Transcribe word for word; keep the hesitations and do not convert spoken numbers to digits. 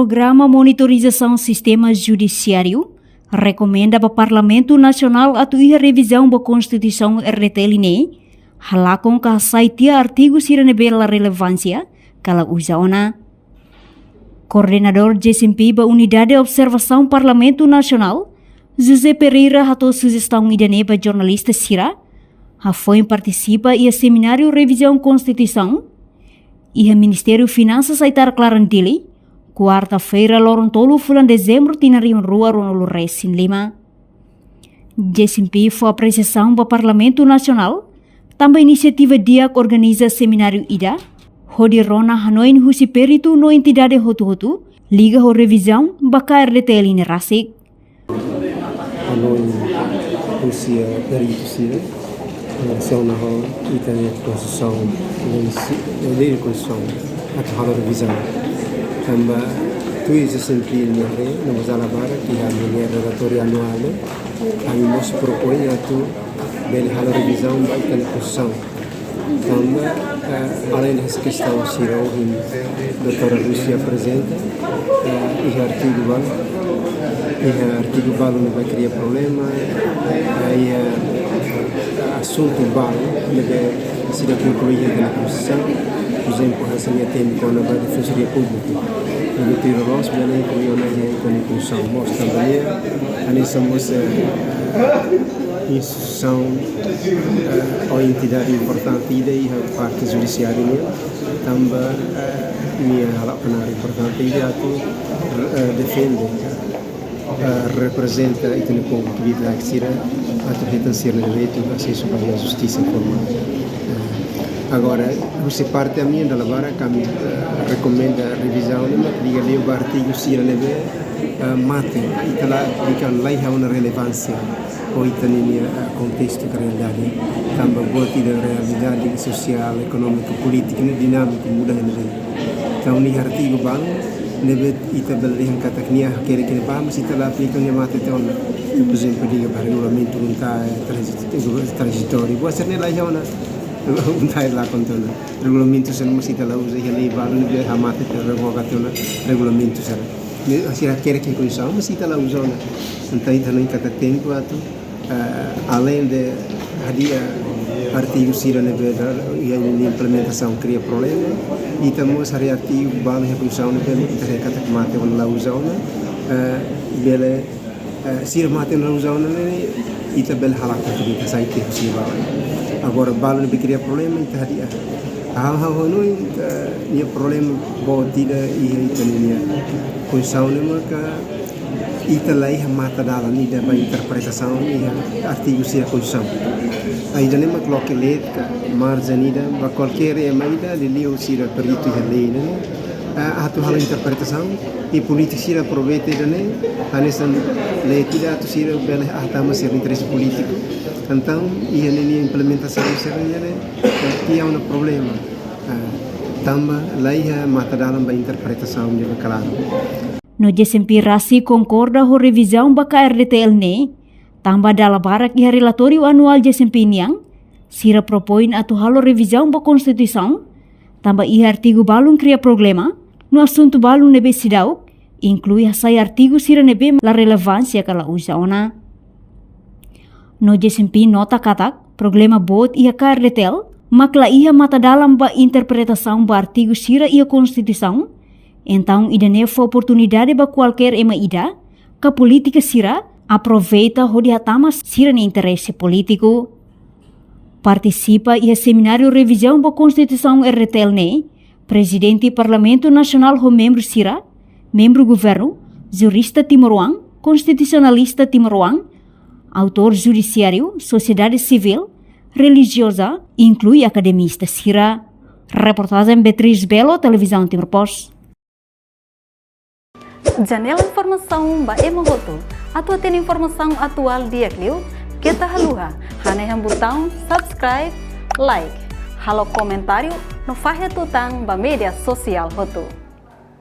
Programa Monitorizasaun Sistema Judisiáriu rekomenda ba Parlamentu Nasionál atu iha revizaun ba Konstituisaun R D T L ne'e, halakon ka hasai tiha artigu sira ne'ebé la relevánsia ka la uza ona. Koordenadór J C M P ba Unidade Observasaun Parlamentu Nasionál, José Pereira, hato'o sujestaun ida-ne'e ba jornalista sira hafoin partisipa iha semináriu revizaun Konstituisaun iha Ministériu Finansas Aitarak-Laran, Dili, kuarta-feira, loron tolu fulan Dezembru, tinan rihun rua ruanulu resin lima. J C M P fó apresiasaun ba Parlamentu Nasionál tanba inisiativa di'ak organiza semináriu ida hodi rona hanoin husi peritu no entidade hotu-hotu liga ho revizaun ba K R D T L ne'e rasik. Hanoin husi, eh, peritu sira, eh, sona ho ita-nia Konstituisaun, lei si-, lei Konstituisaun, atu halo revizaun. Tanba tuir J C M P nia haree, no mós dala barak iha nia relatóriu anuál, ami mós propoin atu bele halo revizaun ba ita-nia Konstituisaun. Tanba, eh, além dessa questão sira ohin doutora Lúcia aprezenta, eh, iha artigu balu, iha artigu balu ne'ebé kria problema, eh, iha asuntu balu ne'ebé sira konklui iha Konstituisaun, por ezemplu, hanesan nia temi kona-ba Defensoria Públika. Ne'ebé tira loos, bele inklui ona iha Konstituisaun. Mós tanba ne'e, hanesan mós, eh, instituisaun, eh, ou entidade importante ida iha parte judisiáriu nian, tanba, eh, nia hala'o knaar importante ida atu, eh, defende, eh, reprezenta ita-nia povu kbiit-laek sira atu hetan sira-nia direitu asesu ba justisa formál. Eh, agora, husi parte ami dala barak ami, eh, rekomenda revizaun ne'e mak liga liu ba artigu sira ne'ebé, eh, mate, ita la aplika, la iha ona relevánsia ho ita-nia, eh, kontestu ka realidade. Tanba buat ida realidade sosiál, ekonómiku, polítiku ne'e dinámiku, muda iha ne'ebé. Entaun, iha artigu balu ne'ebé ita bele dehan katak nia hakerek iha ne'ebá, mas ita la aplika, nia mate tiha ona. Por ezemplu, liga ba regulamentu untai, transi-, tranzitóriu. Buat sira-ne'e la iha ona. Untai la konta ona. Regulamentu sira mós ita la uza, iha lei balu ne'ebé hamate tiha, revoga tiha ona regulamentu sira. Ne'e sira hakerek iha Konstituisaun, mas ita la uza ona. Entaun, ita hanoin katak tempu atu, eh, além de hadi'a artigu sira ne'ebé da, iha implementasaun kria problema, ita mós haree artigu balu iha Konstituisaun ne'ebé ita haree katak mate ona, la uza ona, eh, bele, eh, sira mate ona, la uza ona ne'e, ita bele halakon atu ita sai tiha husi balu. Agora balu ne'ebé kria problema, ita hadi'a. Ha'u, ha'u hanoin, eh, nia problema boot ida iha ita-nia Konstituisaun ne'e maka ita la iha matadalan ida ba interpretasaun iha artigu sira Konstituisaun. Ida-ne'e mak loke leet ka marjen ida ba kualkér ema ida, liuliu sira peritu iha lei ne'e, eh, atu halo interpretasaun, i polítiku sira aproveita ida-ne'e, hanesan leet ida atu sira bele hatama sira interese polítiku. Entaun, iha ninia implementasaun sira-ne'e, eh, iha ona problema. Eh, tanba la iha matadalan ba interpretasaun ne'ebé klaru. No J C M P rasik konkorda ho revizaun ba K R D T L ne'e, tanba dala barak iha relatóriu anuál J C M P nian, sira propoin atu halo revizaun ba Konstituisaun, tanba iha artigu balun kria problema, no asuntu balun ne'ebé seidauk, inklui hasai artigu sira ne'ebé la relevánsia ka la uza ona. No J C M P nota katak, problema boot iha K R D T L, mak la iha matadalan ba interpretasaun ba artigu sira iha Konstituisaun, entaun ida-ne'e fó oportunidade ba kualkér ema ida, ka polítiku sira, aproveita hodi hatama sira-nia interese polítiku. Partisipa iha semináriu revizaun ba Konstituisaun R D T L ne'e, Prezidente Parlamentu Nasionál ho membru sira, membru governu, jurista timoroan, konstitusionalista timoroan, autór judisiáriu, sosiedade sivíl, relijioza, inklui akademista sira. Reportajen Beatriz Belo, Televizaun Timor Post. Janela informasaun ba ema hotu. Atu hatene informasaun atuál di'ak liu, keta haluha hanehan butaun subscribe, like, halo komentáriu no fahe tutan ba média sosiál hotu.